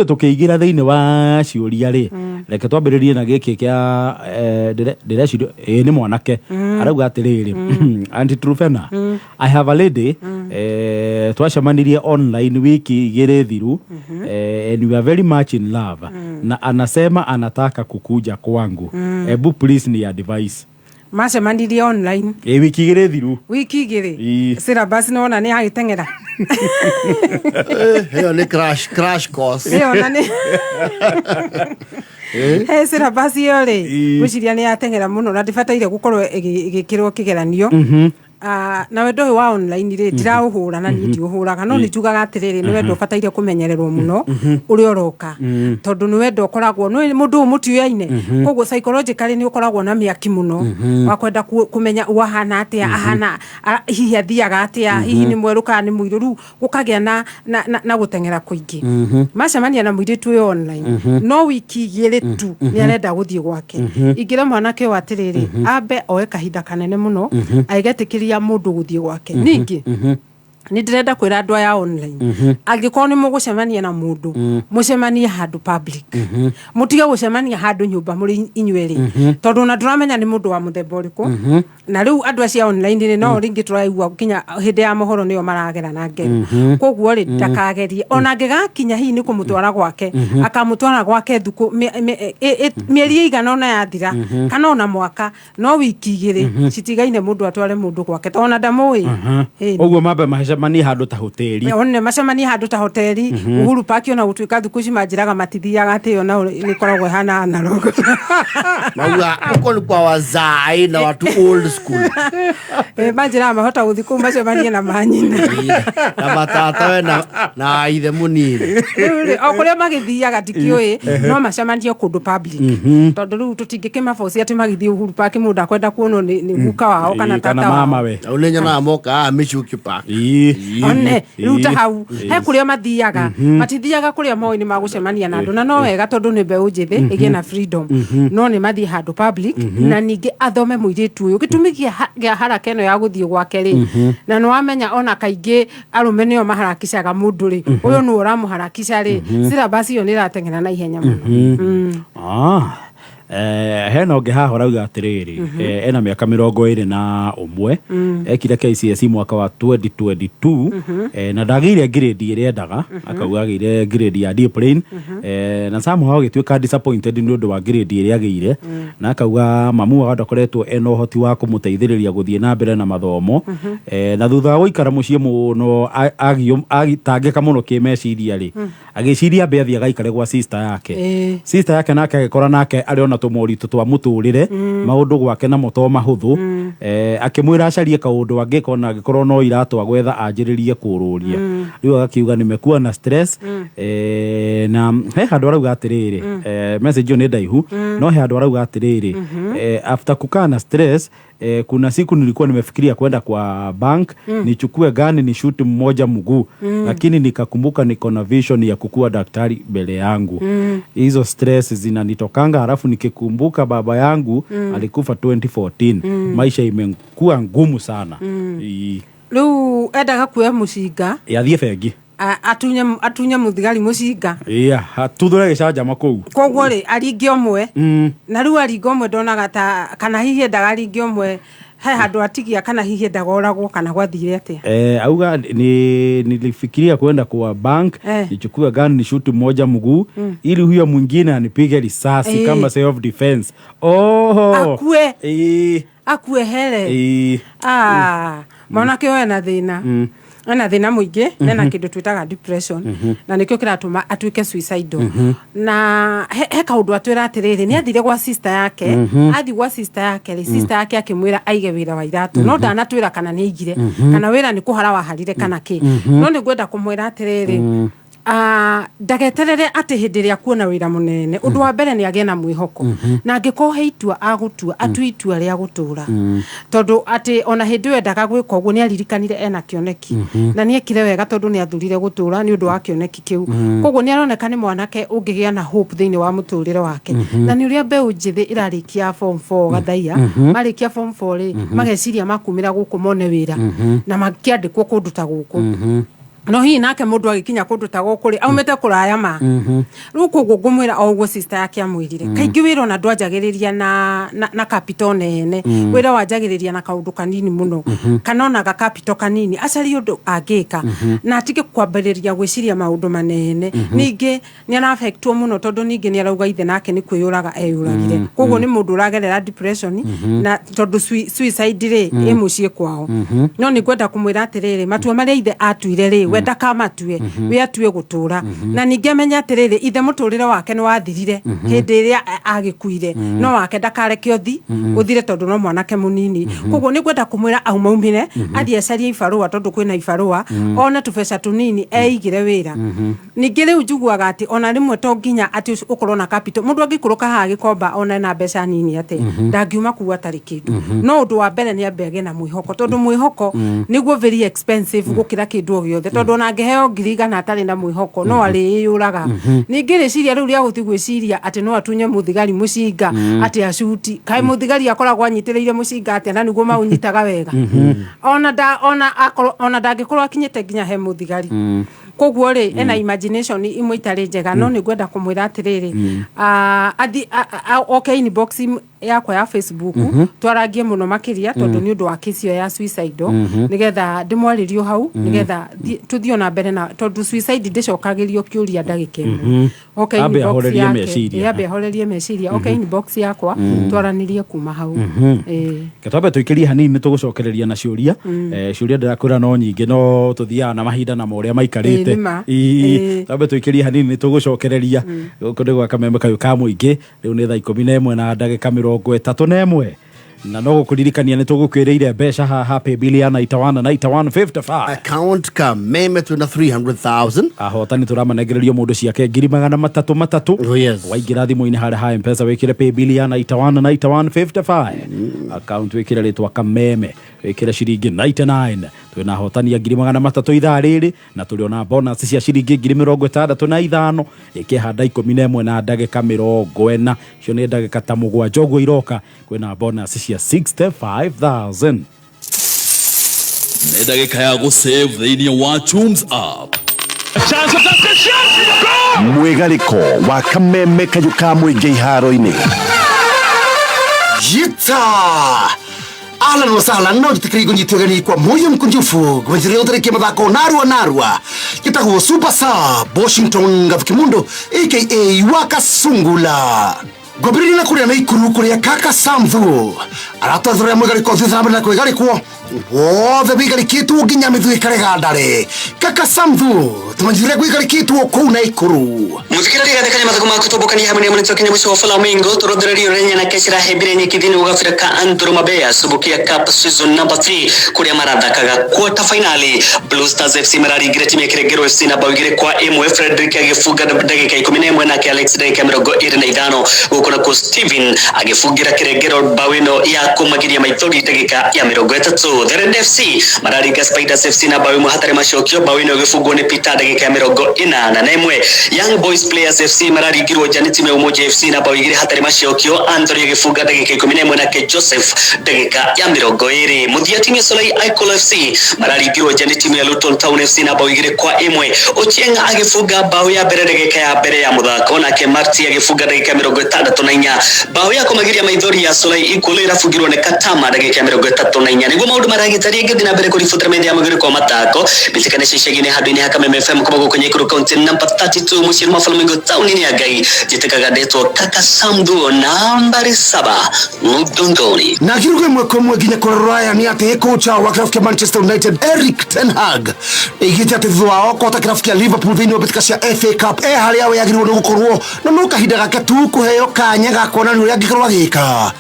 Tũkĩingĩra thĩinĩ wa ciũria rĩ, reke twambĩrĩrie na gĩkĩ kĩa ndĩreciria ĩĩ nĩ mwanake arauga atĩrĩrĩ, "Aunty Trufena, I have a lady twacemanirie online wiki 2 thiru and we are very much in love na anasema anataka kukuja kwangu. Ebu please ni advice." Macemanirie online? Ĩ, wiki 2 thiru. Wiki 2? Ĩ. Syllabus nĩwona nĩ agĩteng'era. Ĩyo nĩ crash course. Ĩyo na nĩ he syllabus ĩyo rĩ, ngwĩciria nĩ yateng'era mũno na ndĩbataire gũkorwo ĩgĩkĩrwo kĩgeranio. Ah, na wendo ũyũ wa online rĩ, ndiraũhũra na niĩ ndiũhũraga, no nĩ njugaga atĩrĩrĩ, nĩ wendo ũbataire kũmenyererwo mũno ũrĩa ũroka, tondũ nĩ wendo ũkoragwo nĩ mũndũ ũyũ mũtiũyaine, koguo psychologically nĩ ũkoragwo na mĩaki mũno wa kwenda kũmenya ũ ahana atĩa, ahana hihi athiaga atĩa, hihi nĩ mwerũ kana nĩ mũirũ. Rĩu gũkagĩa na gũteng'era kũingĩ. Macemania na mũirĩtu ũyũ online no wiki 2 tu, nĩ arenda gũthiĩ gwake. Ingĩra mwanake ũyũ atĩrĩrĩ, ambe oe kahinda kanene mũno agĩgetĩkĩria mũndũ gũthiĩ gwake. Ningĩ nĩ ndĩrenda kwĩra andũ aya online, angĩkorwo nĩ mũgũcemania na mũndũ, mũcemanie handũ public, mũtige gũcemania handũ nyũmba mũrĩ inyuerĩ, tondũ ona ndũramenya nĩ mũndũ wa mũthemba ũrĩkũ. Na rĩu andũ acio a online rĩ, no rĩngĩ tũraigua nginya hĩndĩ ya mohoro nĩo maragera na ngero. Koguo rĩ, ndakagerie ona angĩgakinya hihi nĩ kũmũtwara gwake, akamũtwara gwake thukũ mĩeri ĩigana ona yathira kana ona mwaka, no wiki 2 citigaine mũndũ atware mũndũ gwake, tondũ ona ndamũĩ. Ĩni. Ũguo mambe macemanie handũ ta hoteli? One macemanie handũ ta hoteli, Uhuru Park, ona gũtuĩka thukũ ici manjĩraga matithiaga, atĩ ĩyo nao nĩ ĩkoragwo ĩhana analog. Mauga huko ni kwa wazai na watu old school. Manjĩraga mahota gũthiĩ kũu macemanie na manyina na matata we na ithe mũnini. Rĩu rĩ, o kũrĩa magĩthiaga ndikĩũĩ, no macemanie kũndũ public, tondũ rĩu tũtingĩkĩmaboci atĩ magĩthiĩ Uhuru Park mũndũ akwenda kuonwo nĩ guka wao kana Ĩ, kana tata wao. Mama we. Rĩu nĩ nyonaga moka haha Michuki Park. One rĩu ta hau he kũrĩa mathiaga, matithiaga kũrĩa moĩ nĩ magũcemania na andũ, na no wega tondũ nĩ mbeũ njĩthĩ ĩgĩe na freedom, no nĩ mathiĩ handũ public na ningĩ athome mũirĩtu ũyũ gĩtũmi gĩa haraka ĩno ya gũthiĩ gwake rĩ. Na nĩ wamenya ona kaingĩ arũme nĩo maharakicaga mũndũ rĩ, ũyũ nĩwe ũramũharakica rĩ, syllabus ĩyo nĩ ĩrateng'era na ihenya mũno. Ah, hena ũngĩ haha ũrauga atĩrĩrĩ, ena mĩaka 21, ekire KCSE mwaka wa 2022 na ndagĩire grade ĩrĩa endaga, akauga agĩire grade ya D plain na somehow agĩtuĩka disappointed nĩ ũndũ wa grade ĩrĩa agĩire, na akauga mamu wao ndakoretwo ena ũhoti wa kũmũteithĩrĩria gũthiĩ na mbere na mathomo na thutha wa gũikara mũciĩ mũno agĩtangĩka mũno kĩmeciria rĩ, agĩciria ambe athiĩ agaikare gwa sister yake. Sister yake nake agĩkora nake arĩ ona tũmoritũ twa mũtũrĩre, maũndũ gwake namo to mahũthũ, akĩmwĩra acarie kaũndũ angĩka ona angĩkorwo no iratũ agwetha anjĩrĩrie kũrũria. Rĩu agakiuga nimekuwa na stress na he handũ arauga atĩrĩrĩ, message ĩyo nĩ ndaihu, no he handũ arauga atĩrĩrĩ, after kukaa na stress kuna siku nilikuwa nimefikiria kwenda kwa bank nichukue gun ni shoot mmoja mguu, lakini nikakumbuka niko na vision ya kukuwa daktari mbele yangu. Hizo stress zinanitokanga, halafu nikikumbuka baba yangu alikufa 2014, maisha imekuwa ngumu sana. Rĩu endaga kuoya mũcinga. Yathiĩ bengi. Atunye mũthigari mũcinga. Yeah, atuthũre gĩcanjama kũu. Koguo rĩ, aringe ũmwe, na rĩu aringa ũmwe ndonaga ta kana hihi endaga aringe ũmwe he handũ atigia, kana hihi endaga oragwo, kana gwathire atĩa? Auga ni nilifikiria kwenda kwa bank nichukue gun ni shoot mmoja mguu ili huyo mwingine anipige risasi kama self defense. Oh. Akue. Akue here. Ah, mwanake ũyũ ena thĩna, ena thĩna mũingĩ, ena kĩndũ twĩtaga depression, na nĩkĩo kĩratũma atuĩke suicidal. Na he kaũndũ atwĩra atĩrĩrĩ, nĩ athire gwa sister yake. Athiĩ gwa sister yake rĩ, sister yake akĩmwĩra aige wĩra wa iratũ, no ndanatwĩra kana nĩ aigire kana wĩra nĩ kũhara waharire kana kĩ. No nĩ ngwenda kũmwĩra atĩrĩrĩ, ndageterere atĩ hĩndĩ ĩrĩa kuona wĩra mũnene. Ũndũ wa mbere nĩ agĩe na mwĩhoko, na angĩkorwo he itua agũtua, atue itua rĩa gũtũra, tondũ atĩ ona hĩndĩ ĩyo endaga gwĩka ũguo nĩ aririkanire ena kĩoneki, na nĩ ekire wega tondũ nĩ athurire gũtũra nĩ ũndũ wa kĩoneki kĩu. Koguo nĩ aroneka nĩ mwanake ũngĩgĩa na hope thĩinĩ wa mũtũrĩre wake, na nĩ ũrĩa mbeũ njĩthĩ ĩrarĩkia form 4 gathaia, marĩkia form 4 rĩ, mageciria makumĩra gũkũ mone wĩra na makĩandĩkwo kũndũ ta gũkũ. No hihi nake mũndũ agĩkinya kũndũ ta gũkũ rĩ, aumĩte kũraya ma. Rĩu koguo ngũmwĩra o ũguo sister yake amwĩrire, kaingĩ wĩra ona ndwanjagĩrĩria na capital nene, wĩra wanjagĩrĩria na kaũndũ kanini mũno, kana ona ga capital kanini, acarie ũndũ angĩka na atige kwambĩrĩria gwĩciria maũndũ manene. Ningĩ nĩ arafectwo mũno, tondũ ningĩ nĩ arauga ithe nake nĩ kwĩyũraga eyũragire. Koguo nĩ mũndũ ũragerera depression, na tondũ suicide rĩ, ĩ mũciĩ kwao. No nĩ ngwenda kũmwĩra atĩrĩrĩ, matua marĩa ithe atuire rĩ, we ndakamatue, we atue gũtũra. Na ningĩ amenye atĩrĩrĩ, ithe mũtũrĩre wake nĩ wathirire hĩndĩ ĩrĩa agĩkuire, no wake ndakareke ũthire, tondũ no mwanake mũnini. Koguo nĩ ngwenda kũmwĩra aumaumire, athiĩ acarie ibarũa, tondũ kwĩna ibarũa, one tũbeca tũnini, eigĩre wĩra. Ningĩ rĩu njiguaga atĩ ona rĩmwe to nginya atĩ ũkorwo na capital. Mũndũ angĩikũrũka haha gĩkomba ona ena mbeca nini atĩ, ndangiuma kuu atarĩ kĩndũ. No ũndũ wa mbere nĩ ambe agĩe na mwĩhoko, tondũ mwĩhoko nĩguo very expensive gũkĩra kĩndũ o gĩothe, tondũ ona angĩheo 100,000 atarĩ na mwĩhoko, no arĩĩyũraga. Ningĩ rĩciria rĩu rĩa gũthiĩ gwĩciria atĩ no atunye mũthigari mũcinga, atĩ acuti, kaĩ mũthigari akoragwo anyitĩrĩire mũcinga atĩa na nĩguo maũnyitaga wega? Ona nda ona akorwo ona ndangĩkorwo akinyĩte nginya he mũthigari. Koguo rĩ, ena imagination imwe itarĩ njega. No nĩ ngwenda kũmwĩra atĩrĩrĩ, athi oke inbox yakwa ya Facebook, twarangie mũno makĩria, tondũ nĩ ũndũ wa kesi ĩyo ya suicidal, nĩgetha ndĩmwarĩrio hau, nĩgetha tũthiĩ ona mbere na, tondũ suicide ndĩcokagĩrio kĩũria ndagĩka ĩmwe. Oke Ambe inbox ahorerie yake. meciria. Ĩ, ambe ahorerie meciria, oke inbox yakwa, twaranĩrie kuma hau. Ĩ. Getwambe tũikĩrie hanini, nĩ tũgũcokereria na ciũria. Ciũria ndĩrakwĩra no nyingĩ, no tũthiaga na mahinda na morĩa maikarĩte. Ĩ, nĩ ma. Ĩ, twambe tũikĩrie hanini, nĩ tũgũcokereria. Gũkũ nĩ gwa Kameme Kayũ ka Mũingĩ. Rĩu nĩ thaa 11 na ndagĩka 31, na no gũkũririkania nĩ tũgũkwĩrĩire mbeca haha paybill ya 91 91 55. Account Kameme twina 300,000. Ahotani tũramanengererio mũndũ ciake ngiri magana matatũ matatũ. Oh, yes. Waingĩra thimũ-inĩ harĩa ha Mpesa, wĩkĩre paybill ya 91 91 55, account wĩkĩre rĩtwa Kameme, wĩkĩre ciringi 99. Twĩna ahotani a 300,000 ithaa rĩrĩ, na tũrĩ ona bonus cia ciringi 65,000 ĩkĩhanda 11 na ndagĩka 40. Icio nĩ ndagĩka ta 7 ũguo iroka, kwĩna bonus cia 65,000. Nĩ ndagĩka ya gũsave thĩinĩ wa Chums App. Mwĩgarĩko wa Kameme Kayũ ka Mũingĩ iharo-inĩ. Jita ahlan wa sahlan, no njitikiri ngunyitio geni kwa moyo mkunjufu gwenjiria utariki mathako narua narua. Gitagwo Super Sub Washington Gathukimundo aka Wakasungula, ngwambĩrĩria na kũrĩa na ikuru, kũrĩa kaka Samthu aratwathũrĩa mwĩgarĩko thutha na mbere na kwĩgarĩkwo wothe wĩgarĩkĩtwo nginya mĩthu ĩkarega ndare. Kaka Samthu, tũmanyithĩre gwĩgarĩkĩtwo kũu na ikuru. Muthikĩrĩria gathekania mathako ma kũtũmbũkania hamwe na mũnene Kenya mũciĩ wa Flamingo tũrongoreirio renya na kecira hembire nyeki thĩinĩ wa gabira ka Andro Mabea Subukia Cup season number 3, kũrĩa marathakaga quarter finali. Blue Stars FC mararingire timu ya Kirengerwo FC na bao 2-1, Frederick agĩbunga ndagĩka 11, nake Alex ndagĩka 25. Gũkũ nakuo Steven agĩbungĩra Kirengerwo bao ĩno ya kũmagiria maithori ndagĩka ya 30. The Red FC mararinga Spiders FC na bao 1 hatarĩ macokio, bao ĩno ĩgĩbungwo nĩ Peter ndagĩka ya 41. Young Boys Players FC mararingirwo nja nĩ timu ya Umoja FC na bao 2 hatarĩ macokio, Anthony agĩbunga ndagĩka 11, nake Joseph ndagĩka ya 20. Mũthia timu ya Solai Icol FC mararingirwo nja nĩ timu ya Luton Town FC na bao 2-1, Ochieng agĩbunga bao ya mbere ndagĩka ya mbere ya mũthako, nake Marti agĩbunga ndagĩka ya 64. Bao ya kũmagiria maithori ya Solai Icol ĩrabungirwo nĩ Katama ndagĩka ya 34. Nĩguo maũndũ maragĩtaria, ngĩthiĩ na mbere kũribotera metha ya mũgĩrĩko wa mathako mbĩtĩka cia icagi-inĩ handũ-inĩ ha Kameme FM kuma gũkũ Nyaikuru, kaunti namba 32, mũciĩ wa Flamingo, taũni-inĩ ya Ngai. Njĩtĩkaga ndetwo Kaka Samdu, nambari 7 mgongoni. Na kirugo ĩmwe kwa ĩmwe nginya kũrĩa rũraya nĩ atĩ kocha wa kĩrabu kĩa Manchester United Eric ten Hag ĩigĩte atĩ thutha wao kũhota kĩrabu kĩa Liverpool thĩinĩ wa mbĩtĩka cia FA Cup, e harĩa we agĩrĩirwo nĩ gũkorwo, no kahinda gake tu kũheo kanya ga kuonania ũrĩa angĩkorwo agĩka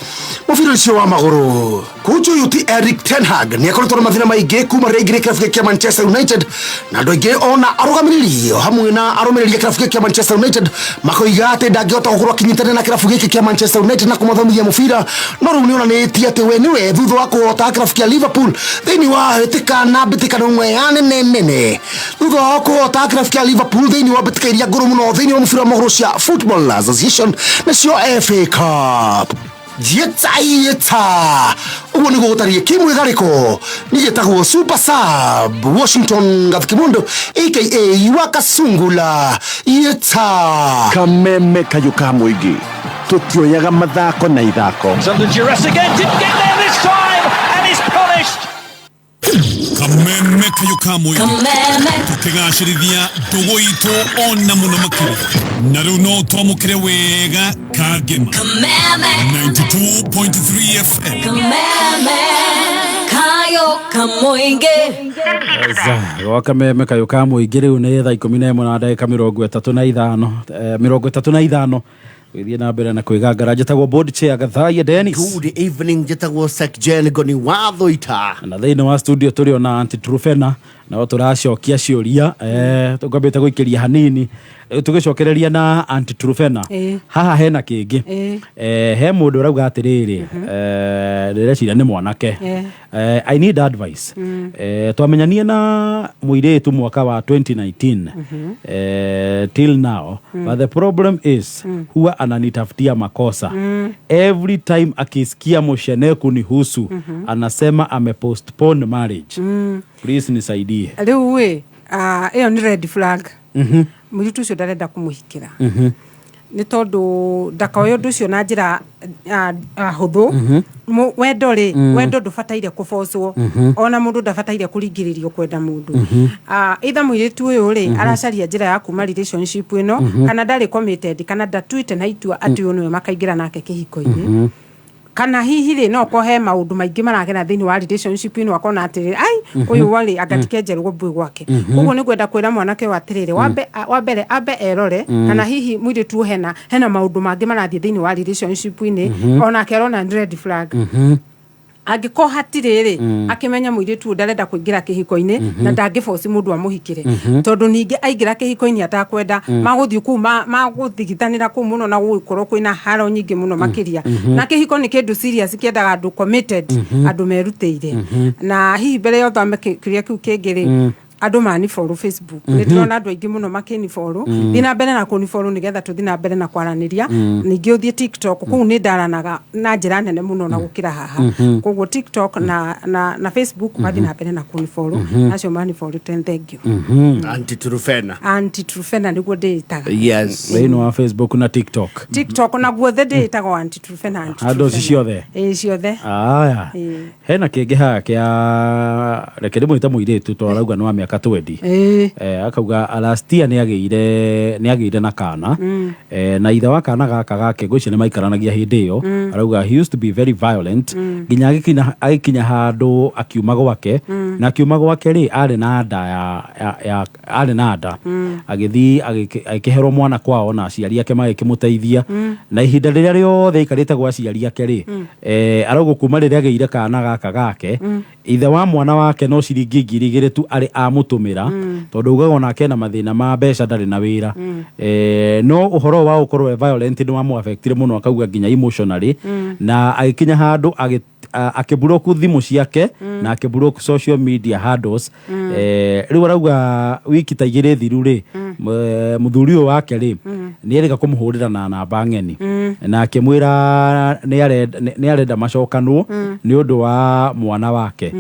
mũbira ũcio wa magũrũ. Kocha ũyũ ti Eric ten Hag nĩ akoretwo na mathĩna maingĩ kuma rĩrĩa aingĩrire kĩrabu kĩa Manchester United, na andũ aingĩ ona arũgamĩrĩri o hamwe na arũmĩrĩri a kĩrabu kĩa Manchester United makoiga atĩ ndangĩhota gũkorwo akĩnyitanĩra na kĩrabu gĩkĩ kĩa Manchester United na kũmathomithia mũbira. No rĩu nĩonanĩtie atĩ we nĩwe, thutha wa kũhota kĩrabu kĩa Liverpool thĩinĩ wa hĩtĩka na mbĩtĩkano ĩmwe ya nene nene, thutha wa kũhota kĩrabu kĩa Liverpool thĩinĩ wa mbĩtĩka iria ngũrũ mũno thĩinĩ wa mũbira wa magũrũ cia Football Association, nĩcio FA Cup. Jieta ũguo nĩguo gũtariĩ kĩmwĩgarĩko nĩgĩtagwo super sub Washington Gathikimundo aka Wakasungula yeta. Kameme kayũ ka mũingĩ, tũtioyaga mathako na ithako. Under duress again, didn't get there this time, and is punished. Kameme kayo ka mũingĩ, tũkĩgacĩrithia ndũgũ itũ ona mũno makĩria, na rĩu no twamũkĩre wega kangema 92.3 FM. Kayo kamoinge. Gwa kameme kayũ ka mũingĩ, rĩu nĩ thaa 11 na ndagĩka 35, 35, gũgĩthiĩ na mbere na kwĩgangara. Njĩtagwo board chair Gathaia Dennis. Good evening, njĩtagwo Secgen Ngoni wa Thũita. Na thĩinĩ wa studio tũrĩ ona Aunty Trufena, nao tũracokia ciũria, tũkwambĩte gũikĩria hanini, rĩu tũgĩcokereria na Aunty Trufena. Haha hena kĩngĩ. He mũndũ ũrauga atĩrĩrĩ, ndĩreciria nĩ mwanake. I need advice. Twamenyanie na mũirĩtu mwaka wa 2019, till now, but the problem is huwa ananitafutia makosa every time. Akisikia mushene kunihusu, anasema amepostpone marriage. Please nisaidie. Rĩu ĩ ĩyo nĩ red flag. Mũirĩtu ũcio ndarenda kũmũhikĩra, nĩ tondũ ndakoe ũndũ ũcio na njĩra hũthũ. Wendo rĩ, wendo ndũbataire kũbocwo, ona mũndũ ndabataire kũringĩrĩrio kwenda mũndũ. Either mũirĩtu ũyũ rĩ aracaria njĩra ya kuma relationship ĩno, kana ndarĩ committed, kana ndatuĩte na itua atĩ ũyũ nĩwe makaingĩra nake kĩhiko-inĩ, kana hihi rĩ no korwo he maũndũ maingĩ maragera thĩinĩ wa relationship ĩno, akona atĩrĩrĩ, ai, ũyũ warĩ angatike njerũo mbui gwake. Koguo nĩ ngwenda kwĩra mwanake ũyũ atĩrĩrĩ, wa mbere ambe erore kana hihi mũirĩtu ũyũ hena maũndũ mangĩ marathiĩ thĩinĩ wa relationship-inĩ, onake arona nĩ red flag. Angĩkorwo hatirĩ rĩ, akĩmenya mũirĩtu ũyũ ndarenda kũingĩra kĩhiko-inĩ na ndangĩboci mũndũ amũhikĩre, tondũ ningĩ aingĩra kĩhiko-inĩ atakwenda, magũthiĩ kũu magũthigithanĩra kũu mũno na gũgĩkorwo kwĩna haro nyingĩ mũno makĩria. Na kĩhiko nĩ kĩndũ serious, kĩendaga andũ committed, andũ merutĩire. Na hihi mbere ya ũthome kĩrĩa kĩu kĩngĩ rĩ, andũ manifollow Facebook, nĩ ndĩrona andũ aingĩ mũno makĩnifollow. Thiĩ na mbere na kũnifollow nĩgetha tũthiĩ na mbere na kwaranĩria. Ningĩ ũthiĩ TikTok, kũu nĩ ndaranaga na njĩra nene mũno na gũkĩra haha. Koguo TikTok na Facebook, mathiĩ na mbere na kũnifollow. Acio manifollow ten, thank you. Aunty Trufena. Aunty Trufena nĩguo ndĩĩtaga. Yes. Thĩinĩ wa Facebook na TikTok. TikTok na guothe ndĩĩtagwo Aunty Trufena, Aunty Handũ Trufena. ciothe? Ĩĩ, ciothe. Aya. Ĩĩ. Hena kĩngĩ haha kĩa, reke ndĩmwĩte mũirĩtu, to arauga nĩ wa mĩaka 20. Akauga last year nĩ agĩire na kana, na ithe wa kana gaka gake ngwĩciria nĩ maikaranagia hĩndĩ ĩyo. Arauga he used to be very violent nginya agĩkinya handũ akiuma gwake, na akiuma gwake rĩ arĩ na nda ya arĩ na nda, agĩthiĩ agĩkĩherwo mwana kwao na aciari ake magĩkĩmũteithia. Na ihinda rĩrĩa rĩothe aikarĩte gwa aciari ake rĩ, arauga kuma rĩrĩa agĩire kana gaka gake, ithe wa mwana wake no ciringi 2000 tu arĩ amũtũmĩra, tondũ ugaga onake ena mathĩna ma mbeca, ndarĩ na wĩra. No ũhoro wa gũkorwo e violent nĩ wamũaffectire mũno, akauga nginya emotionally, na agĩkinya handũ akĩblock thimũ ciake na akĩblock social media handles. Rĩu arauga wiki ta 2 thiru rĩ, mũthuri ũyũ wake rĩ nĩ erĩga kũmũhũrĩra na namba ng'eni na akĩmwĩra nĩ arenda macokanwo nĩ ũndũ wa mwana wake.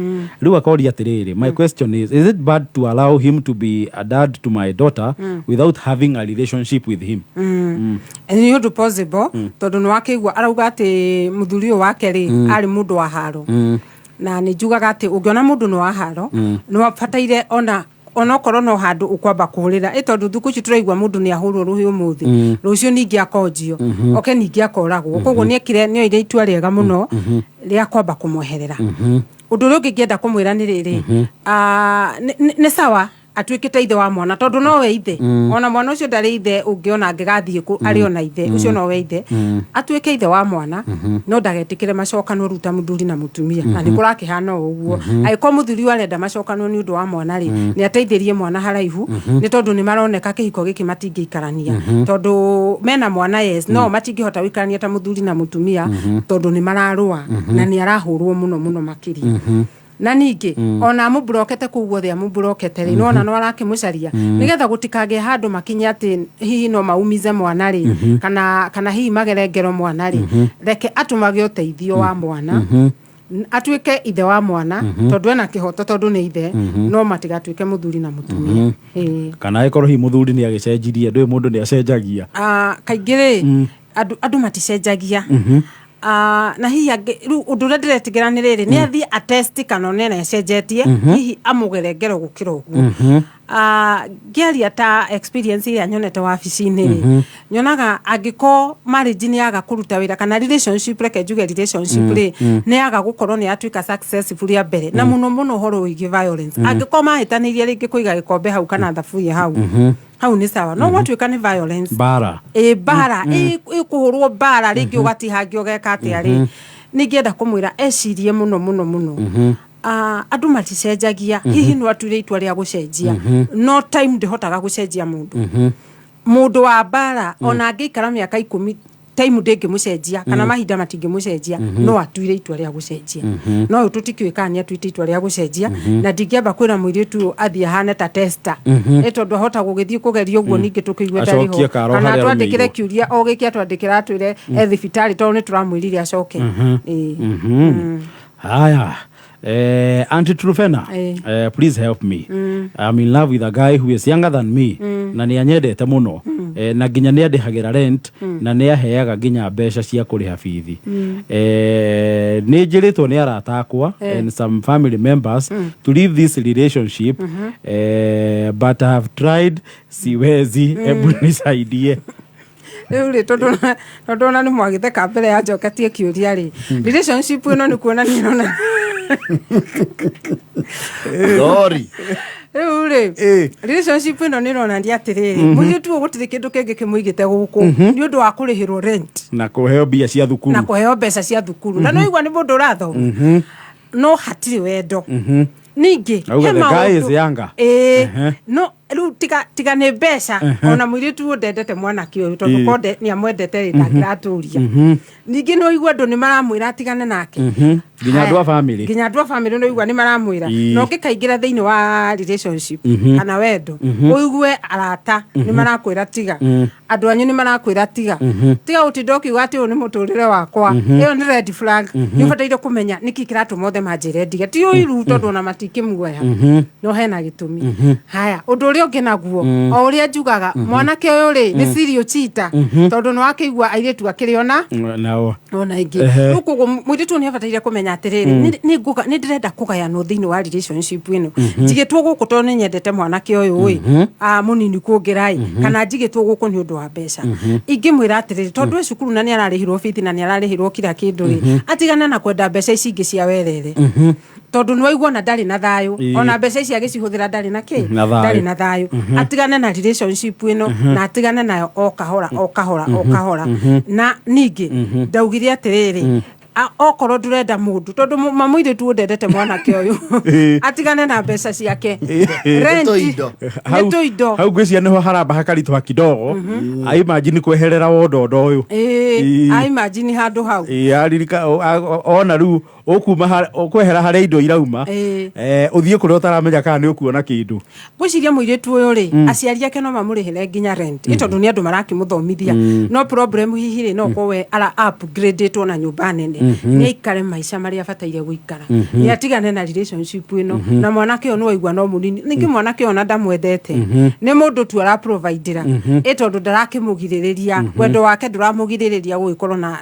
Rĩu akoria atĩrĩrĩ, "My question is it bad to allow him to be a dad to my daughter without having a relationship with him?" Nĩ ũndũ possible, tondũ nĩ wakĩigua arauga atĩ mũthuri ũyũ wake rĩ arĩ mũndũ wa haro, na nĩ njugaga atĩ ũngĩona mũndũ nĩ wa haro, nĩ wabataire ona onokorwo no handũ ũkwamba kũhũrĩra ĩ, tondũ thukũ ici tũraigua mũndũ nĩ ahũrwo rũhĩ ũmũthĩ, rũciũ ningĩ akonjio, oke ningĩ akoragwo. Koguo nĩ ekire, nĩ oire itua rĩega mũno rĩa kwamba kũmweherera. Ũndũ ũrĩa ũngĩ ingĩenda kũmwĩra nĩ rĩrĩ, nĩ sawa atuĩkĩte ithe wa mwana, tondũ nowe ithe, ona mwana ũcio ndarĩ ithe ũngĩ, ona angĩgathiĩ kũ arĩ ona ithe ũcio nowe ithe. Atuĩke ithe wa mwana, no ndagetĩkĩre macokanwo rĩu ta mũthuri na mũtumia, na nĩ kũrakĩhana o ũguo. Angĩkorwo mũthuri ũyũ arenda macokanwo nĩ ũndũ wa mwana rĩ, nĩ ateithĩrie mwana haraihu, nĩ tondũ nĩ maroneka kĩhiko gĩkĩ matingĩikarania, tondũ mena mwana, yes, no matingĩhota gũikarania ta mũthuri na mũtumia, tondũ nĩ mararũa na nĩ arahũrwo mũno mũno makĩria. Na ningĩ ona amũmburokete kũu guothe amũmburokete rĩ, nĩwona no arakĩmũcaria nĩgetha gũtikagĩe handũ makinye atĩ hihi no maumize mwana rĩ, kana hihi magere ngero mwana rĩ, reke atũmage ũteithio wa mwana, atuĩke ithe wa mwana, tondũ ena kĩhoto, tondũ nĩ ithe, no matigatuĩke mũthuri na mũtumia. Ĩĩ. Kana ĩkorwo hihi mũthuri nĩ agĩcenjirie, ndũĩ mũndũ nĩ acenjagia. Ah, kaingĩ rĩ, andũ maticenjagia. Ah, na hihi angĩ rĩu ũndũ ũrĩa ndĩretigĩra nĩ rĩrĩ, nĩ athiĩ atesti kana one nĩ acenjetie, hihi amũgere ngero gũkĩra ũguo. Ah, ngĩaria ta experience ĩrĩa nyonete wabici-inĩ rĩ, nyonaga angĩkorwo marriage nĩ yaga kũruta wĩra, kana relationship, reke njuge relationship rĩ, nĩ yaga gũkorwo nĩ yatuĩka successful rĩa mbere, na mũno mũno ũhoro wĩgiĩ violence, angĩkorwo mahĩtanĩirie rĩngĩ kũiga gĩkombe hau kana thaburia hau hau nĩ sawa, no gwatuĩka nĩ violence, Mbara. Ĩ, mbara, ĩkũhũrwo mbara rĩngĩ, ũgatihangio, ũgeka atĩa rĩ, ningĩenda kũmwĩra ecirie mũno mũno mũno. Ah, andũ maticenjagia. Hihi no atuire itua rĩa gũcenjia, no time ndĩhotaga gũcenjia mũndũ. Mũndũ wa mbara, ona angĩikara mĩaka 10, time ndĩngĩmũcenjia kana mahinda matingĩmũcenjia. No atuire itua rĩa gũcenjia, no ũyũ tũtikĩũĩ kana nĩ atuĩte itua rĩa gũcenjia. Na ndingĩamba kwĩra mũirĩtu ũyũ athiĩ ahane ta tester, ĩ tondũ ahota gũgĩthiĩ kũgeria ũguo, ningĩ tũkĩigue ndarĩ Acokie ho, karo kana harĩa atwandĩkĩre arũmĩirwo. kĩũria o gĩkĩ atwandĩkĩra, atwĩre e thibitarĩ, tondũ nĩ tũramwĩrire acoke. Ĩĩ. Haya. Auntie Trufena, please help me. I'm in love with a guy who is younger than me, na nĩ anyendete mũno, na nginya nĩ andĩhagĩra rent, na nĩ aheaga nginya mbeca cia kũrĩha bithi. Nĩ njĩrĩtwo nĩ arata akwa and some family members to leave this relationship, but I have tried, siwezi. Hebu nisaidie. Rĩu rĩ, tondũ ona nĩ mwagĩtheka mbere ya njoketie kĩũria rĩ, relationship ĩno nĩ kuonania ĩrona Sorry. Rĩu rĩ, relationship ĩno nĩ ĩronania atĩrĩrĩ, mũirĩtu ũyũ gũtirĩ kĩndũ kĩngĩ kĩmũigĩte gũkũ nĩ ũndũ wa kũrĩhĩrwo rent Na kũheo mbia cia thukuru. Na kũheo mbeca cia thukuru, na nĩ ũigua nĩ mũndũ ũrathoma, no hatirĩ wendo ningĩ. Auga He the guy is maũndũ- younger. Ĩĩ, no rĩu tiga nĩ mbeca, ona mũirĩtu ũyũ ndendete mwanake ũyũ, tondũ konde nĩ amwendete rĩ, ndangĩratũria. Ningĩ nĩ ũigua andũ nĩ maramwĩra atigane nake. Nginya andũ a family. Nginya andũ a family nĩ ũigua nĩ maramwĩra. Na ũngĩkaingĩra thĩinĩ wa relationship kana wendo, ũigue arata nĩ marakwĩra tiga, andũ anyu nĩ marakwĩra tiga, tiga gũtinda ũkiuga atĩ ũyũ nĩ mũtũrĩre wakwa, ĩyo nĩ red flag. Nĩ ũbataire kũmenya nĩkĩ kĩratũma othe manjĩre ndige. Ti ũiru, tondũ ona matikĩmuoya, no hena gĩtũmi. Haya, ũndũ ũrĩa ũngĩ naguo, o ũrĩa njugaga, mwanake ũyũ rĩ, nĩ serial cheater, tondũ nĩ wakĩigua airĩtu akĩrĩ ona Nao. Ona ingĩ. Rĩu koguo mũirĩtu ũyũ nĩ abataire kũmenya atĩrĩrĩ, nĩ ndĩrenda kũgayanwo thĩinĩ wa relationship ĩno. Njigĩtwo gũkũ tondũ nĩ nyendete mwanake ũyũ ĩ mũnini kũngĩra ĩ, kana njigĩtwo gũkũ nĩ ũndũ wa mbeca? Ingĩmwĩra atĩrĩrĩ, tondũ e cukuru na nĩ ararĩhirwo bithi na nĩ ararĩhirwo kila kĩndũ rĩ, atigane na kwenda mbeca ici ingĩ cia werere, tondũ nĩ waigua ona ndarĩ na thayũ. Ona mbeca ici agĩcihũthĩra ndarĩ na kĩ? Na thayũ. Ndarĩ na thayũ. Atigane na relationship ĩno, na atigane nayo o kahora o kahora o kahora. Na ningĩ ndaugire atĩrĩrĩ, okorwo ndũrenda mũndũ, tondũ mamũirĩtu ũyũ ndendete mwanake ũyũ, atigane na mbeca ciake. Rent- Tũindo. Nĩ tũindo. Hau ngwĩciria nĩho haramba hakaritũha kidogo. Aimagine kweherera wondondo ũyũ. Ĩĩ, aimagine handũ hau. Ĩĩ, aririka ona rĩu ũkuma ũkwehera harĩa indo irauma, ũthiĩ kũrĩa ũtaramenya kana nĩ ũkuona kĩndũ. Ngwĩciria mũirĩtu ũyũ rĩ, aciari ake no mamũrĩhĩre nginya rent, ĩ tondũ nĩ andũ marakĩmũthomithia, no problem hihi rĩ, no korwo we ara upgradĩtwo na nyũmba nene. Nĩ aikare maica marĩa abataire gũikara, nĩ atigane na relationship ĩno na mwanake ũyũ. Nĩ waigua no mũnini, ningĩ mwanake ũyũ ona ndamwendete, nĩ mũndũ tu araprovidĩra, ĩ tondũ ndarakĩmũgirĩrĩria, wendo wake ndũramũgirĩrĩria gũgĩkorwo na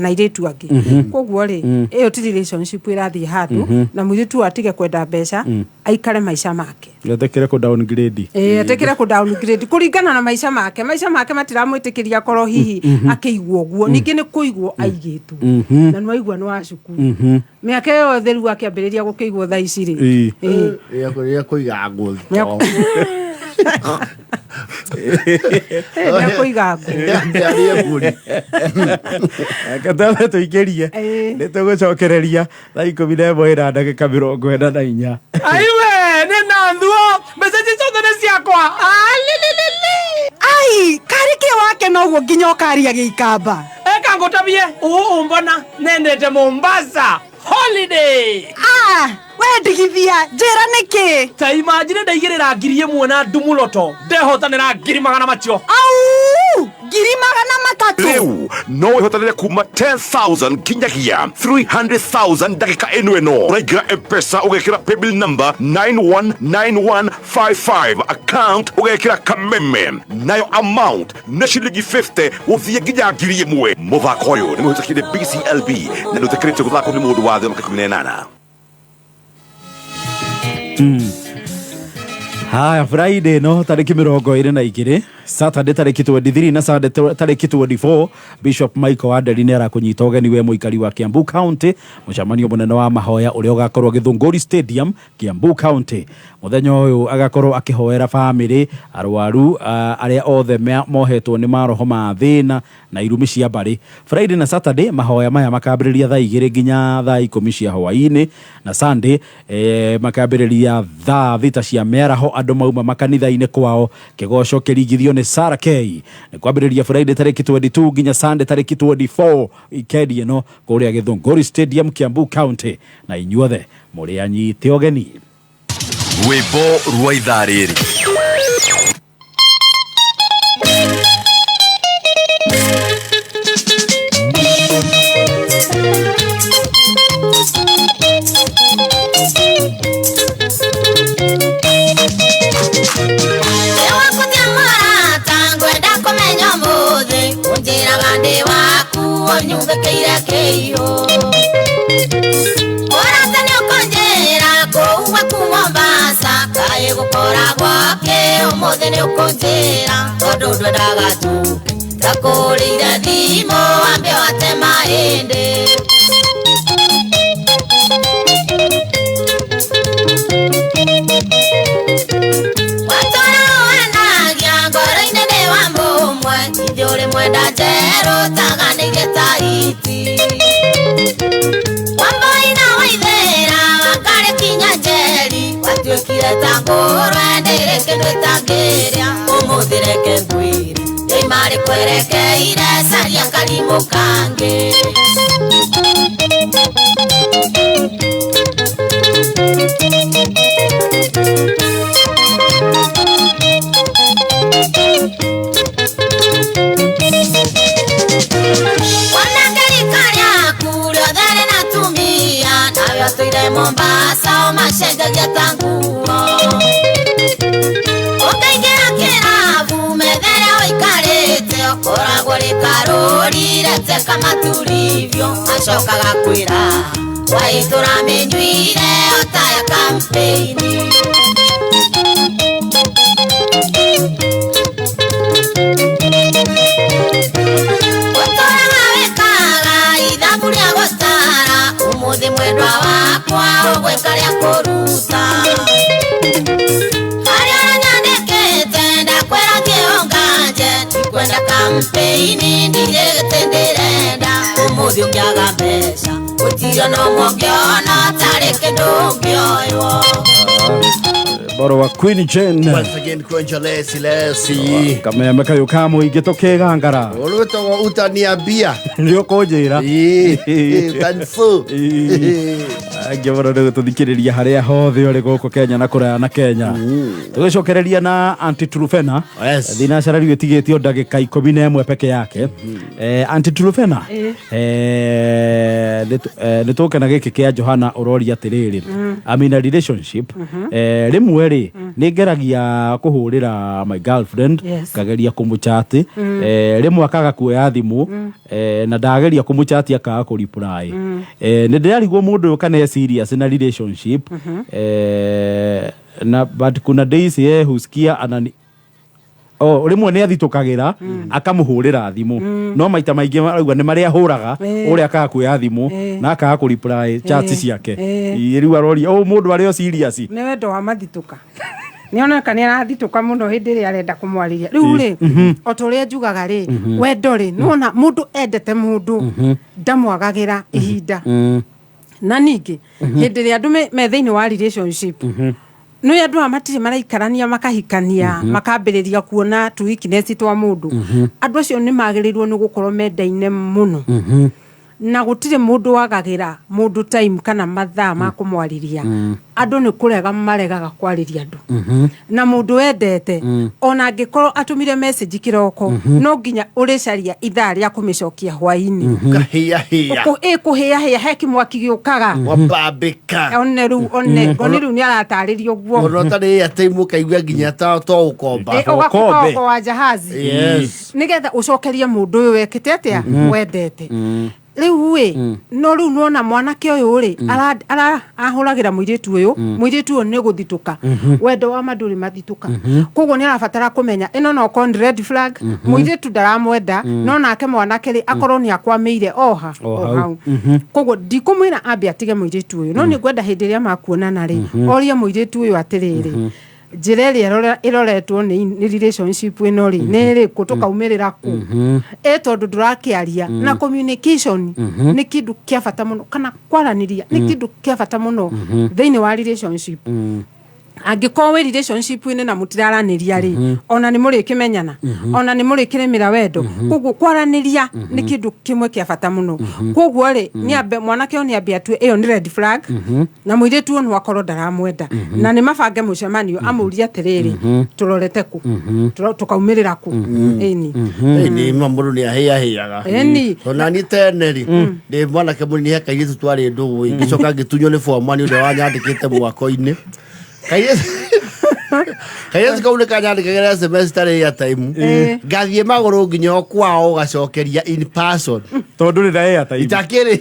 airĩtu angĩ. Koguo rĩ, ĩyo ti relationship ĩrathiĩ handũ, na mũirĩtu ũyũ atige kwenda mbeca, aikare maica make. Etĩkĩre kũ downgrade. Ĩĩ, etĩkĩre kũ downgrade kũringana na maica make. Maica make matiramwĩtĩkĩria korwo hihi akĩigwo ũguo. Ningĩ nĩ kũigwo aigĩtwo, na nĩ waigua nĩ wa cukuru mĩaka ĩyo yothe, rĩu akĩambĩrĩria gũkĩigwo thaa ici rĩ. Ĩĩ. Rĩrĩa kũiga nguo. Nĩ akũiga nguo. Arĩe mbũri. Reke twambe tũingĩrie. Nĩ tũgũcokereria thaa 11:44. Aiwe, nĩ na thuo mbeca ici ciothe nĩ ciakwa. Ai, karĩ kĩ wake noguo nginya ũkaria gĩikamba? Eka ngũtabie ũũ, ũmbona nendete Mombasa holiday. We ndigithia njĩra nĩkĩ? Ta imagine ndaigĩrĩra 1000 na ndumuloto ndehotanĩra ngiri magana macio. Au! 300,000. Rĩu no wĩhotanĩre kuma 10,000 nginyagia 300,000 ndagĩka ĩno ĩno. Ũraingĩra M-Pesa ũgekĩra paybill number 919155, account ũgekĩra Kameme, nayo amount nĩ ciringi 50 gũthiĩ nginya 1000. Mũthako ũyũ nĩ mũhĩtũkie nĩ BCLB na nĩ ũtĩkĩrĩtio gũthakwo nĩ mũndũ wa thĩ wa mĩaka 18. Haya, Friday no tariki 22, Saturday tariki 23 na Sunday tariki 24, Bishop Michael Wanderi nĩ arakũnyita ũgeni we mũikari wa Kiambu County mũcemanio mũnene wa mahoya ũrĩa ũgakorwo Gĩthũngũri Stadium, Kiambu County. Mũthenya ũyũ agakorwo akĩhoera bamĩrĩ, arwaru, arĩa othe mohetwo nĩ maroho ma thĩna na irumi cia mbarĩ. Friday na Saturday mahoya maya makambĩrĩria thaa 2 nginya thaa 10 cia hwaĩ-inĩ, na Sunday makambĩrĩria thaa 6 cia mĩaraho andũ mauma makanitha-inĩ kwao. Kĩgoco kĩringithio nĩ Sarah K. Nĩ kwambĩrĩria Friday tarĩki 22 nginya Sunday tarĩki 24 wikendi ĩno kũrĩa Gĩthũngũri Stadium, Kiambu County, na inyuothe mũrĩ anyite ũgeni. Rwĩmbo rwa ithaa rĩrĩ. Nyumbĩkĩire kĩiyũ ũrata nĩ ũkũnjĩra kũu gwaku Mombasa kaĩ gũkora gwake ũmũthĩ nĩ ũkũnjĩra tondũ ndwendaga njuke ndakũrĩire thimũ wambe wate mahĩndĩ. Watũra ũhenagia ngoro-inĩ ndĩ wa mũmwe ithuĩ ũrĩ mwenda njerũ taganĩire ta iti Wambui na Waithera wakarĩ kinya njeri watuĩkire ta ngũrwe ndĩrĩ kĩndũ ĩtangĩrĩa ũmũthĩ reke ngwĩre ndĩima rĩkwerekeire caria karimũ kangĩ. Wanake rika rĩaku rĩothe rĩna atumia nawe ũtũire Mombasa ũmacenjagia ta nguo. Ũkaingĩra kĩrabu metha ĩrĩa ũikarĩte ũkoragwo rĩ karũri reteka maturivyo macokaga kwĩra waitũra mĩnyuire ota ya kampeini. Ũtũraga wĩkaga ithabu rĩa gũtara ũmũthĩ mwendwa wakwa ũgwĩka rĩa kũruta harĩa ũranyandĩkĩte ndakwĩra thiĩ ũnganje ndikwenda kampeini ndirĩ gĩtĩ ndĩrenda ũmũthĩ ũngĩaga mbeca gũtirĩ ona ũmwe ũngĩona tarĩ kĩndũ ũngĩoywo. Boro wa Queen Jane. Once again, Kwenja Lesi Lesi. Kameme kayo ka mũingĩ tũkĩgangara. Ũrwĩtagwo utaniambia. Nĩ ũkũnjĩra. Utanfu. Angĩ mũno nĩ gũtũthikĩrĩria harĩa hothe ũrĩ gũkũ Kenya na kũraya na Kenya. Tũgĩcokereria na Aunty Trufena. Thinacara rĩu ĩtigĩtio ndagĩka 11 peke yake. Aunty Trufena. Nĩ tũke na gĩkĩ kĩa Johana ũroria atĩrĩrĩ. I'm in a relationship. Rĩmwe rĩ nĩ ngeragia kũhũrĩra my girlfriend, ngageria kũmũchati, rĩmwe akaga kuoya thimũ, na ndageria kũmũchati akaga kũreply. Nĩ ndĩrarigwo mũndũ ũyũ kana e serious na relationship, na but kuna days ye husikia anani rĩmwe nĩ athitũkagĩra akamũhũrĩra thimũ, no maita maingĩ arauga nĩ marĩa ahũraga ũrĩa akaga kuoya thimũ na akaga kũreply chat ciake. Rĩu aroria mũndũ arĩ o serious. Nĩ wendo wa mathitũka. Nĩoneka nĩ arathitũka mũno hĩndĩ ĩrĩa arenda kũmwarĩria. Rĩu rĩ o ta ũrĩa njugaga rĩ wendo rĩ nĩwona mũndũ endete mũndũ ndamwagagĩra ihinda. Na ningĩ hĩndĩ ĩrĩa andũ me thĩinĩ wa relationship nĩ andũ aya matirĩ maraikarania makahikania makambĩrĩria kuona tu weakness twa mũndũ. Andũ acio nĩ magĩrĩirwo nĩ gũkorwo mendaine mũno. Na gũtirĩ mũndũ wagagĩra mũndũ time kana mathaa ma kũmwarĩria. Andũ nĩ kũrega maregaga kwarĩria andũ. Na mũndũ wendete, ona angĩkorwo atũmire message kĩroko, no nginya ũrĩcaria ithaa rĩa kũmĩcokia hwaĩ-inĩ. Kahĩahĩa. Ĩkũhĩahĩa, he kĩmwaki gĩũkaga. Wabambĩka. One rĩu, one ngoni rĩu nĩ aratarĩria ũguo. Ona ũtarĩ airtime ũkaigua nginya to ũkomba. Ũgakorwo wa jahazi. Nĩgetha ũcokerie mũndũ ũyũ wekĩte atĩa, wendete rĩu ĩ. No rĩu nona mwanake ũyũ rĩ, ahũragĩra mũirĩtu ũyũ. Mũirĩtu ũyũ nĩ gũthitũka. Wendo wa ma ndũrĩ mathitũka. Koguo nĩ arabatara kũmenya ĩno no korwo nĩ red flag, mũirĩtu ndaramwenda. No nake mwanake rĩ, akorwo nĩ akwamĩire oha o o hau. hau. Koguo ndikũmwĩra ambe atige mũirĩtu ũyũ, no nĩ ngwenda hĩndĩ ĩrĩa makuonana rĩ, orie mũirĩtu ũyũ atĩrĩrĩ, njĩra ĩrĩa ĩroretwo nĩ relationship ĩno rĩ, nĩ ĩrĩkũ, tũkaumĩrĩra kũ ĩ, tondũ ndũrakĩaria. Na communication nĩ kĩndũ kĩa bata mũno, kana kwaranĩria nĩ kĩndũ kĩa bata mũno thĩinĩ wa relationship. Angĩkorwo wĩ relationship-inĩ na mũtiraranĩria rĩ, ona nĩ mũrĩkĩmenyana, ona nĩ mũrĩkĩrĩmĩra wendo. Koguo kwaranĩria nĩ kĩndũ kĩmwe kĩa bata mũno. Koguo rĩ, nĩ ambe mwanake ũyũ nĩ ambe atue ĩyo nĩ red flag, na mũirĩtu ũyũ no akorwo ndaramwenda, na nĩ mabange mũcemanio, amũrie atĩrĩrĩ, tũrorete kũ? Tũkaumĩrĩra kũ? Ĩni. Nĩ ma mũndũ nĩ ahĩahĩaga. Ĩni. Ona niĩ tene rĩ, ndĩ mwanake mũnini, he kairĩtu twarĩ ndũgũ, ngĩcoka ngĩtunywo nĩ boma nĩ ũrĩa wanyandĩkĩte mwako-inĩ. Kairĩtu kau nĩ kanyandĩkagĩra SMS tarĩ airtime, ngathiĩ magũrũ nginya o kwao gacokeria in person. Tondũ ndũrĩ na airtime. Itakĩrĩ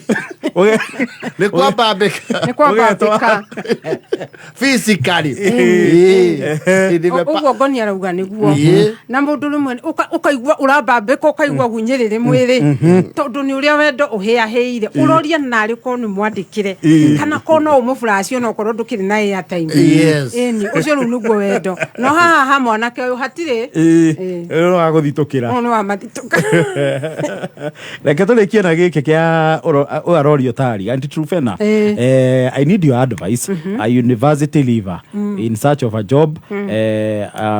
nĩ kwambambĩka. Nĩ kwambambĩka. Physically. Ũguo ngoni arauga nĩguo. Na mũndũ rĩmwe ũkaigua ũrambambĩka, ũkaigua gunyĩrĩrĩ mwĩrĩ, tondũ nĩ ũrĩa wendo ũhĩahĩire. Ũroria narĩ korwo nĩ mwandĩkĩre, kana korwo no ũmũflash ona okorwo ndũkĩrĩ na airtime. Ĩni, ũcio rĩu nĩguo wendo. No haha ha mwanake ũyũ hatirĩ. Ũyũ wa gũthitũkĩra. Ũyũ nĩ wa mathitũka. Reke tũrĩkie na gĩkĩ kĩa ũyũ arorio tari Aunty Trufena. I need your advice, a university leaver in search of a job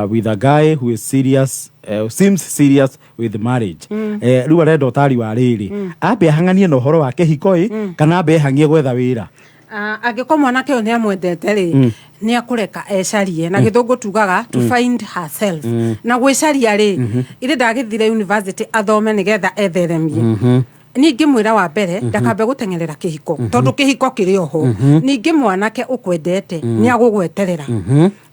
with a guy who is serious, seems serious with marriage. Rĩu arenda ũtari wa rĩrĩ, ambe ahang'anie na ũhoro wa kĩhiko ĩ, kana ambe ehang'ie gwetha wĩra? Ah, angĩkorwo mwanake ũyũ nĩ amwendete rĩ, nĩ akũreka ecarie. Na gĩthũngũ tugaga to find herself. Na gwĩcaria rĩ, irĩ ndagĩthire university athome nĩgetha etheremie. Niĩ ngĩmwĩra wa mbere ndakambe gũteng'erera kĩhiko, tondũ kĩhiko kĩrĩ oho. Ningĩ mwanake ũkwendete nĩ agũgweterera.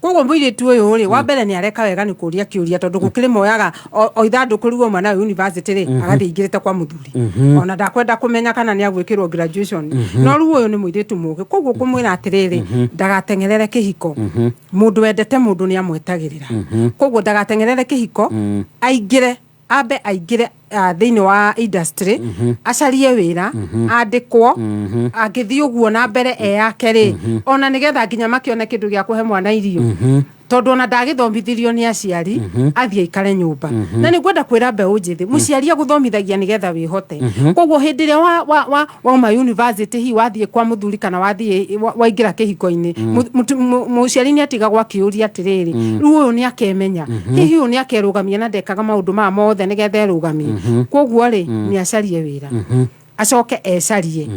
Koguo mũirĩtu ũyũ rĩ, wa mbere nĩ areka wega nĩ kũria kĩũria, tondũ gũkĩrĩ moyaga o ithandũkũ rĩu mwana ũyũ university rĩ, agathiĩ aingĩrĩte kwa mũthuri, ona ndakwenda kũmenya kana nĩ agwĩkĩrwo graduation. No rĩu ũyũ nĩ mũirĩtu mũgĩ, koguo kũmwĩra atĩrĩrĩ, ndagateng'erere kĩhiko. Mũndũ wendete mũndũ nĩ amwetagĩrĩra. Koguo ndagateng'erere kĩhiko, aingĩre, ambe aingĩre thĩinĩ wa industry, acarie wĩra, andĩkwo. Angĩthiĩ ũguo na mbere eyake rĩ, ona nĩgetha nginya makĩone kĩndũ gĩa kũhe mwana irio, tondũ ona ndagĩthomithirio nĩ aciari, athiĩ aikare nyũmba. Na nĩ ngwenda kwĩra mbeũ njĩthĩ, mũciari agũthomithagia nĩgetha wĩhote. Koguo hĩndĩ ĩrĩa wauma university, hihi wathiĩ kwa mũthuri kana wathiĩ waingĩra kĩhiko-inĩ, mũciari nĩ atigagwo akĩũria atĩrĩrĩ, rĩu ũyũ nĩ akemenya, hihi ũyũ nĩ akerũgamia, na ndekaga maũndũ maya mothe nĩgetha erũgamie. Koguo rĩ, nĩ acarie wĩra, acoke ecarie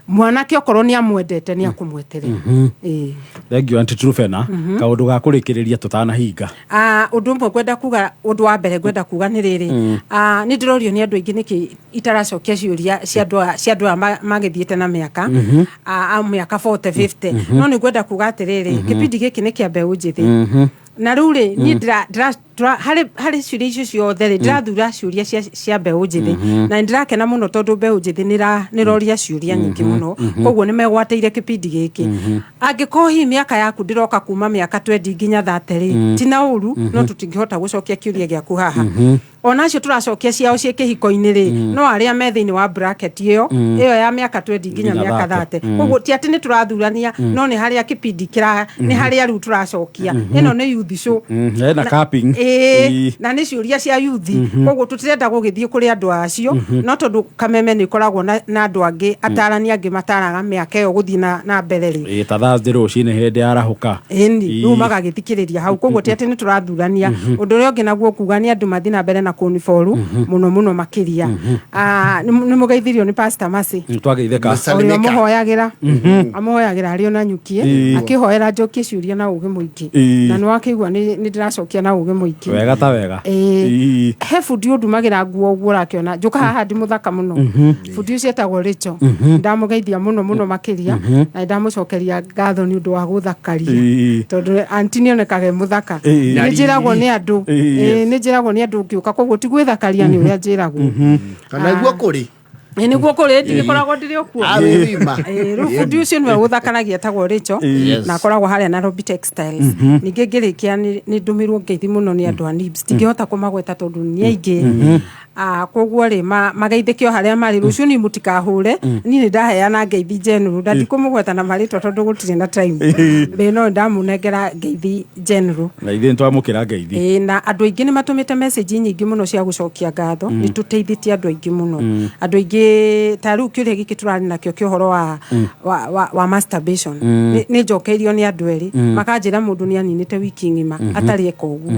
mwanake. Okorwo nĩ amwendete, nĩ akũmweterera. Ĩĩ. Thank you, Aunty Trufena. Kaũndũ ga kũrĩkĩrĩria tũtanahinga? Ah, ũndũ ũmwe ngwenda kuga, ũndũ wa mbere ngwenda kuga nĩ rĩrĩ. Ah, nĩ ndĩrorio nĩ andũ aingĩ nĩkĩ itaracokia ciũria cia andũ aya magĩthiĩte na mĩaka. Ah, a mĩaka 40, 50. No nĩ ngwenda kuga atĩrĩrĩ, kĩbindi gĩkĩ nĩ kĩa mbeũ njĩthĩ. Na rĩu rĩ, niĩ harĩ ciũria icio ciothe rĩ, ndĩrathura ciũria cia mbeũ njĩthĩ. Na nĩ ndĩrakena mũno tondũ mbeũ njĩthĩ nĩroria ciũria nyingĩ mũno. Koguo nĩ megwatĩire kĩbindi gĩkĩ. Angĩkorwo hihi mĩaka yaku ndĩroka kuma mĩaka 20 nginya 30 rĩ, ti na ũru, no tũtingĩhota gũcokia kĩũria gĩaku haha. Ona acio tũracokia ciao ciĩ kĩhiko-inĩ rĩ, no arĩa me thĩinĩ wa bracket ĩyo ya mĩaka 20 nginya nginya mĩaka 30. 30. Koguo ti atĩ nĩ tũrathurania, no nĩ harĩa kĩbindi kĩra nĩ harĩa rĩu tũracokia. Ĩno nĩ youth show. Hena capping. Ĩĩ, na nĩ ciũria cia yuthi, koguo tũtirenda gũgĩthiĩ kũrĩ andũ acio, no tondũ Kameme nĩ ĩkoragwo na andũ angĩ, atarani angĩ mataraga mĩaka ĩyo gũthiĩ na mbere rĩ. Ĩĩ, ta Thursday rũcinĩ hĩndĩ yarahũka. Ĩni, rĩu magagĩthikĩrĩria hau, koguo ti atĩ nĩ tũrathurania. Ũndũ ũrĩa ũngĩ naguo kuga nĩ andũ mathiĩ na mbere na kũniboru mũno mũno makĩria. Ah, nĩ mũgeithirio nĩ Pastor Mercy. Twageithĩka. Ũrĩa mũhoyagĩra, amũhoyagĩra arĩ ona nyukie, akĩhoera njokie ciũria na ũgĩ mũingĩ, na nĩ wakĩigua nĩ ndĩracokia na ũgĩ mũingĩ. Wega ta wega. Ĩĩ. He bundi ũndumagĩra nguo ũguo ũrakĩona njũka haha ndĩ mũthaka mũno. Bundi ũcio etagwo Rachel. Ndamũgeithia mũno mũno makĩria, na ndamũcokeria ngatho nĩ ũndũ wa gũthakaria, tondũ anti nĩ onekaga e mũthaka. Nĩ njĩragwo nĩ andũ. Ĩĩ, nĩ njĩragwo nĩ andũ ngĩũka, koguo ti gwĩthakaria, nĩ ũrĩa njĩragwo. Kana guo kũrĩ. Ĩĩ, nĩguo kũrĩ, ndigĩkoragwo ndĩrĩ o kuo. Ah, wĩ wima. Ĩĩ, rĩu bundi ũcio nĩwe gũthakaragia, etagwo Rachel, na akoragwo harĩa Nairobi Textiles. Ningĩ ngĩrĩkia, nĩ ndũmĩrwo ngeithi mũno nĩ andũ a NIBS, ndingĩhota kũmagweta tondũ nĩ aingĩ. Ah, koguo rĩ, mageithĩke o harĩa marĩ. Rũciũ niĩ mũtikahũre, niĩ nĩ ndaheana ngeithi general na ndikũmũgweta na marĩtwa tondũ gũtirĩ na time rĩ, no ndamũnengera ngeithi general. Na ithuĩ nĩtwamũkĩra ngeithi. Ĩĩ, na andũ aingĩ nĩ matũmĩte message nyingĩ mũno cia gũcokia ngatho. Nĩ tũteithĩtie andũ aingĩ mũno, andũ aingĩ ta rĩu kĩũria gĩkĩ tũrarĩ nakĩo kĩa ũhoro wa masturbation. Nĩ njokeirio nĩ andũ erĩ, makanjĩra mũndũ nĩ aninĩte wiki ng'ima atarĩ eka ũguo.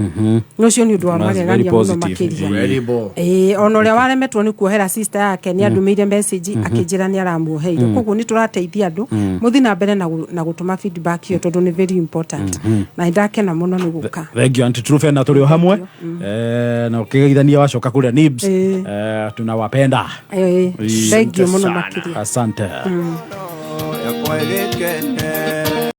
Na ũcio nĩ ũndũ wa That's very magegania mũno positive. makĩria. Very bo. Ĩĩ, ona ũrĩa waremetwo nĩ kuohera sister yake nĩ andũmĩire message akĩnjĩra nĩ aramuoheire. Koguo nĩ tũrateithia andũ. Mũthiĩ na mbere na gũtũma feedback ĩyo tondũ nĩ very important, na nĩ ndakena mũno nĩ gũka. Thank you, Auntie Truphena, tũrĩ o hamwe. Na ũkĩgeithania wacoka kũrĩa NIBS. Tunawapenda. Ĩĩ, Ĩĩ. thank you mũno makĩria. Asante. Yakwa ĩgĩkene.